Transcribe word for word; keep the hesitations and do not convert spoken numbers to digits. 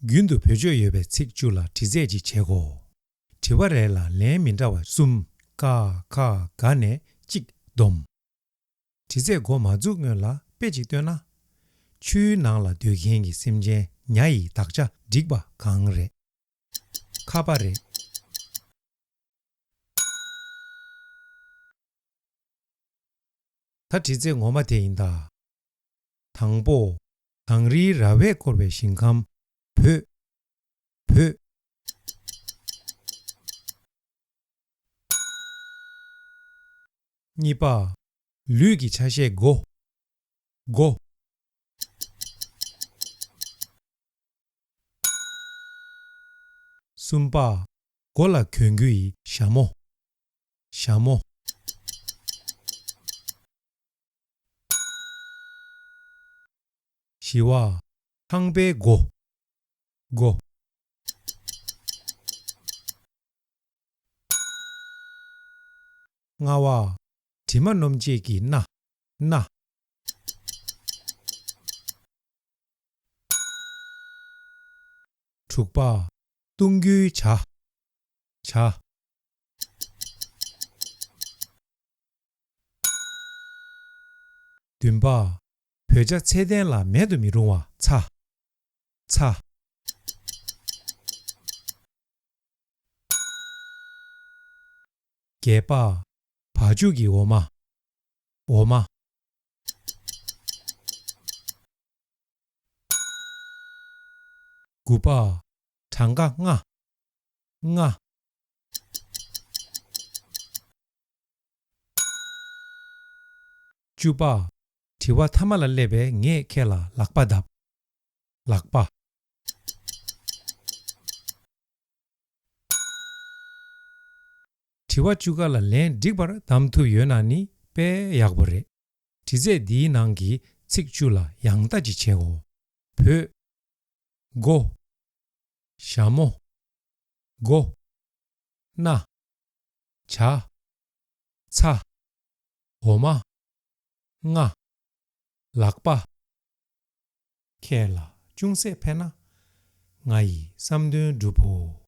རྒྱུན་དུ་བེད་སྤྱོད་ཡོད་པའི་ཚིག་བཅུ་ལ་དྲི་རྩད་ཅིག་བྱེད་དགོས། དྲི་བ་རེ་ལ་ལན་མི་འདྲ་བ་གསུམ། ཀ་ཁ་ག་ནས་གཅིག་བསྡོམས། དྲི་རྩད་འགོ་མ་འཛུགས་སྔོན་ལ་དཔེ་ཅིག་སྟོན་ན། ཆུའི་ནང་ལ་སྡོད་མཁན་གྱི་སེམས་ཅན་ཉ་ཡི་དག་ཆ་འགྲིག་པ་གང་རེད། ཁ་པ་རེད། ད་དྲི་རྩད་ངོ་མ་དེ་ཡིན་ད། དང་པོ། གངས་རིའི་ར་བས་བསྐོར་བའི་ཞིང་ཁམས་བོད། བོད། གཉིས་པ། ལུས་ཀྱི་ཆ་ཤས་མགོ། མགོ། གསུམ་པ། མགོ་ལ་གྱོན་རྒྱུ་ཡི་ཞྭ་མོ། ཞྭ་མོ། བཞི་བ། ཁང་པའི་སྒོ། སྒོ། ལྔ་བ། དྲི་མ་སྣོམ་བྱེད་ཀྱི་སྣ། སྣ། དྲུག་པ། བཏུང་རྒྱུའི་བྱ། བྱ། བདུན་པ། བོད་ཇ་ཚད་ལྡན་ལ་མེད་དུ་མི་རུང་བ་ཚྭ། ཚྭ། བརྒྱད་པ། བ་ཕྱུགས་ཀྱི་འོ་མ། འོ་མ། དགུ་པ། གྲངས་ཀ་ལྔ། ལྔ། བཅུ་པ། དྲི་བ་མཐའ་མ་ལ་སླེབས་པས་ངས་ཁྱེད་ལ་ལག་པ་བརྡབ། ལག་པ། དྲི་བ་བཅུ་ཀ་ལ་ལན་འགྲིག་པར་གདམ་ཐུབ་ཡོད་ན་ནི་དཔེ་ཡག་པོ་རེད། དྲི་རྩད་འདིའི་ནང་གི་ཚིག་བཅུ་ལ་ཡང་ལྟ་ཅིག་བྱེད་དགོས། བོད། སྒོ། ཞྭ་མོ། སྒོ། སྣ། བྱ། ཚྭ། འོ་མ། རྔ། ལག་པ། ཁྱེད་ལ་ཅུང་ཟད་ཕན་ན། ང་ཡི་བསམ་དོན་འགྲུབ་བོ།